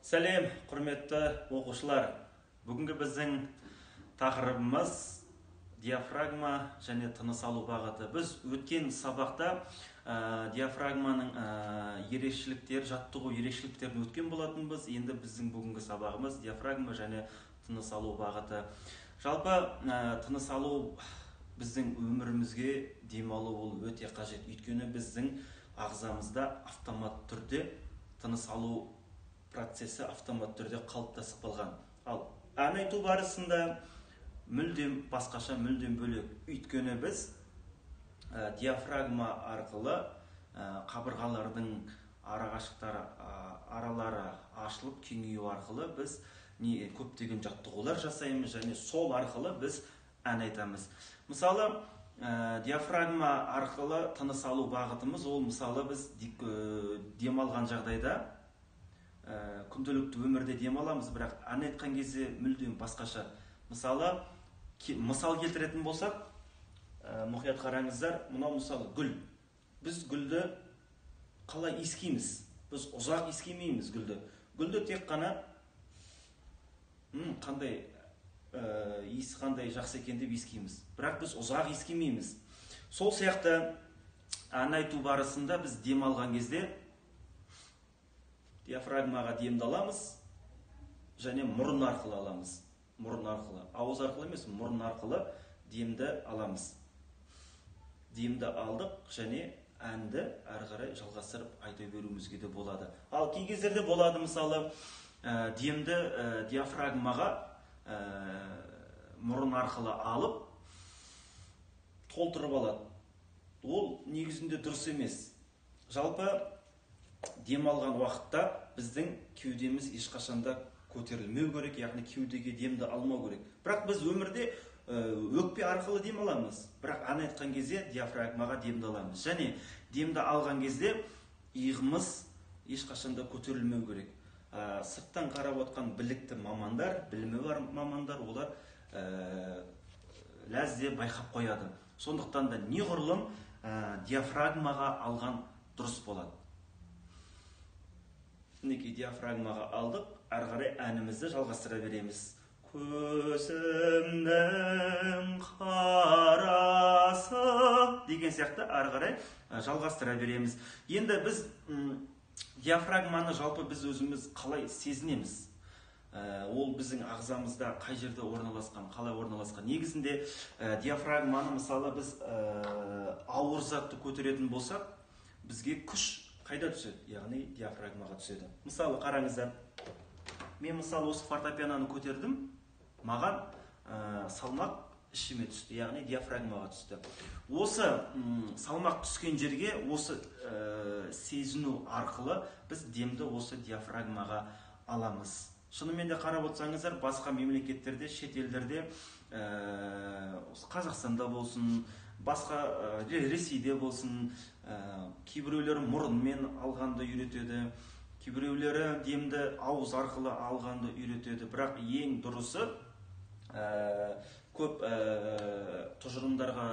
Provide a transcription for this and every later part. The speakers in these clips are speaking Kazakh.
Сәлем, құрметті оқушылар. Бүгінгі біздің тақырыбымыз диафрагма және тыныс алу бағыты. Біз өткен сабақта диафрагманың ерекшеліктері, жаттығу ерекшеліктерін өткен болатынбыз. Енді біздің бүгінгі сабағымыз диафрагма және тыныс алу бағыты. Жалпы тыныс алу біздің өмірімізге демалу ол өте қажет. Өйткені біздің ағзамызда автомат түрде тыныс алу процесі автомат түрде қалыптасып қалған. Ал ән айту барысында мүлдем басқаша, мүлдем бөлек. Өйткені біз диафрагма арқылы қабырғалардың арақашықтары, аралары ашылып кеңею арқылы біз көптеген жаттығулар жасаймыз және сол арқылы біз ән айтамыз. Мысалы, диафрагма арқылы тыныс алу бағытымыз ол, мысалы, біз демалған жағдайда күнделікті өмірде демаламыз, бірақ ән айтқан кезде мүлдем басқаша. Мысалы, мысал келтіретін болсақ, мұқият қараңыздар, мынау мысалы гүл. Біз гүлді қалай иіскейміз? Біз ұзақ иіскемейміз гүлді. Гүлді тек қана қандай иіс қандай жақсы екен деп иіскейміз. Бірақ біз ұзақ иіскемейміз. Сол сияқты ән айту барысында біз демалған кезде диафрагмаға демді аламыз және мұрын арқылы аламыз. Мұрын арқылы, ауыз арқылы емес, мұрын арқылы демді аламыз. Демді алдық және әнді әрі қарай жалғастырып айта беруімізге де болады. Ал кей кездерде болады, мысалы, демді диафрагмаға мұрын арқылы алып толтырып алады. Ол негізінде дұрыс емес. Жалпы дем алған уақытта біздің кеудеміз ешқашанда көтерілмеу керек, яғни кеудеге демді алмау керек. Бірақ біз өмірде өкпе арқылы дем аламыз, бірақ ән айтқан кезде диафрагмаға демді аламыз. Және демді алған кезде иығымыз ешқашанда көтерілмеу керек. Сырттан қарап отқан білікті мамандар, білімі бар мамандар, олар ләззе байқап қояды. Сондықтан да неғұрлым диафрагмаға алған дұрыс болады. Мінекей диафрагмаға алдық, әрі қарай әнімізді жалғастыра береміз. Көзімнің қарасы деген сияқты әрі қарай жалғастыра береміз. Енді біз диафрагманы жалпы біз өзіміз қалай сезінеміз? Ол біздің ағзамызда қай жерде орналасқан, қалай орналасқан? Негізінде диафрагманы, мысалы, біз ауыр затты көтеретін болсақ, бізге күш қайда түседі? Яғни диафрагмаға түседі. Мысалы, қараңыздар, мен мысалы осы фортепианоны көтердім, маған салмақ ішіме түсті, яғни диафрагмаға түсті. Осы салмақ түскен жерге осы сезіну арқылы біз демді осы диафрагмаға аламыз. Шынымен де қарап отырсаңыздар, басқа мемлекеттерде, шет елдерде, Қазақстанда болсын, басқа Ресейде болсын, кейбіреулері мұрынмен алғанды үйретеді, кейбіреулері демді ауыз арқылы алғанды үйретеді. Бірақ ең дұрысы, көп тұжырымдарға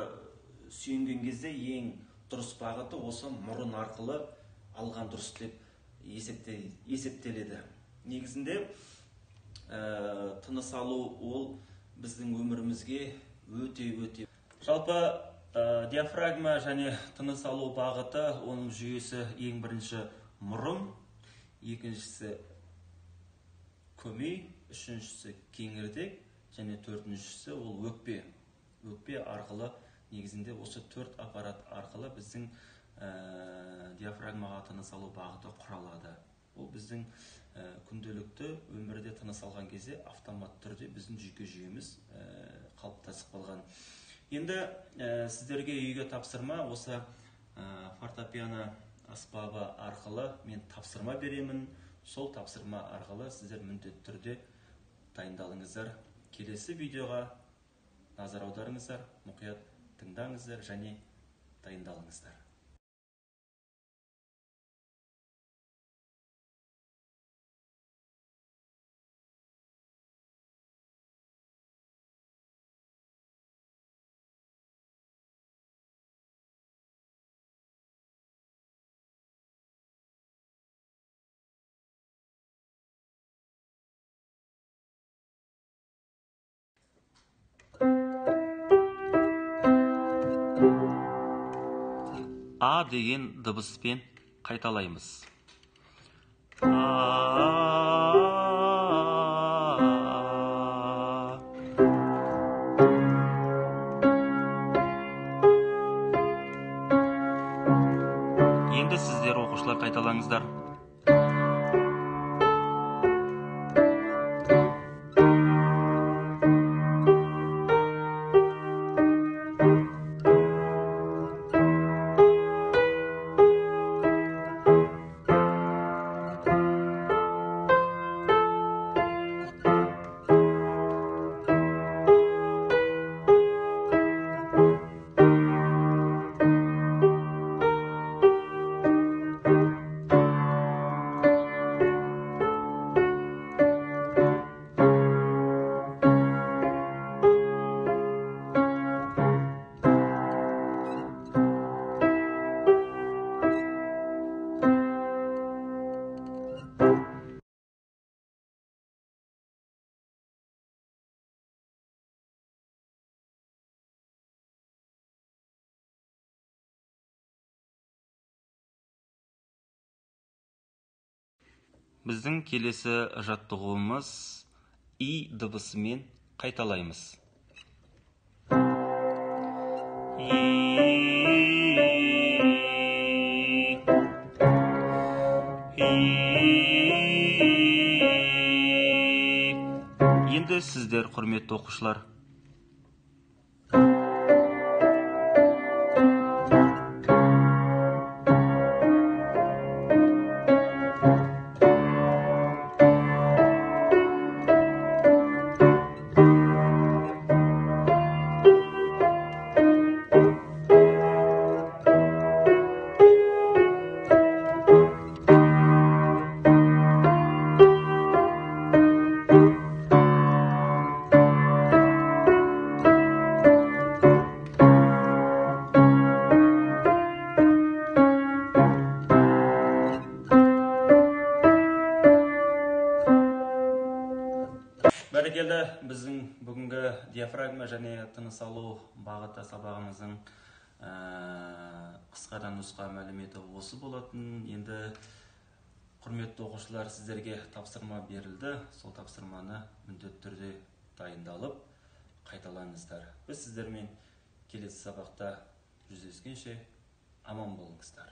сүйенген кезде ең дұрыс бағыты осы мұрын арқылы алған дұрыс деп есептеледі. Негізінде тыныс алу ол біздің өмірімізге өте-өте. Жалпы диафрагма және тыныс алу бағыты, оның жүйесі ең бірінші мұрын, екіншісі көмей, үшіншісі кеңірдек және төртіншісі ол өкпе. Өкпе арқылы негізінде осы төрт аппарат арқылы біздің диафрагмаға тыныс алу бағыты құралады. Ол біздің күнделікті өмірде тыныс алған кезде автомат түрде біздің жүйке жүйеміз қалыптасып қалған. Енді сіздерге үйге тапсырма, осы фортепиано аспабы арқылы мен тапсырма беремін. Сол тапсырма арқылы сіздер міндетті түрде дайындалыңыздар. Келесі видеоға назар аударыңыздар, мұқият тыңдаңыздар және дайындалыңыздар. А деген дыбыспен қайталаймыз. Енді сіздер, оқушылар, қайталаңыздар. Біздің келесі жаттығуымыз И дыбысымен қайталаймыз. И. И. Енді сіздер, құрметті оқушылар. Бәрекелді, біздің бүгінгі диафрагма және тыныс алу бағыты сабағымыздың қысқа да нұсқа мәліметі осы болатын. Енді, құрметті оқушылар, сіздерге тапсырма берілді. Сол тапсырманы міндетті түрде дайындалып қайталаңыздар. Біз сіздермен келесі сабақта жүздескенше аман болыңыздар.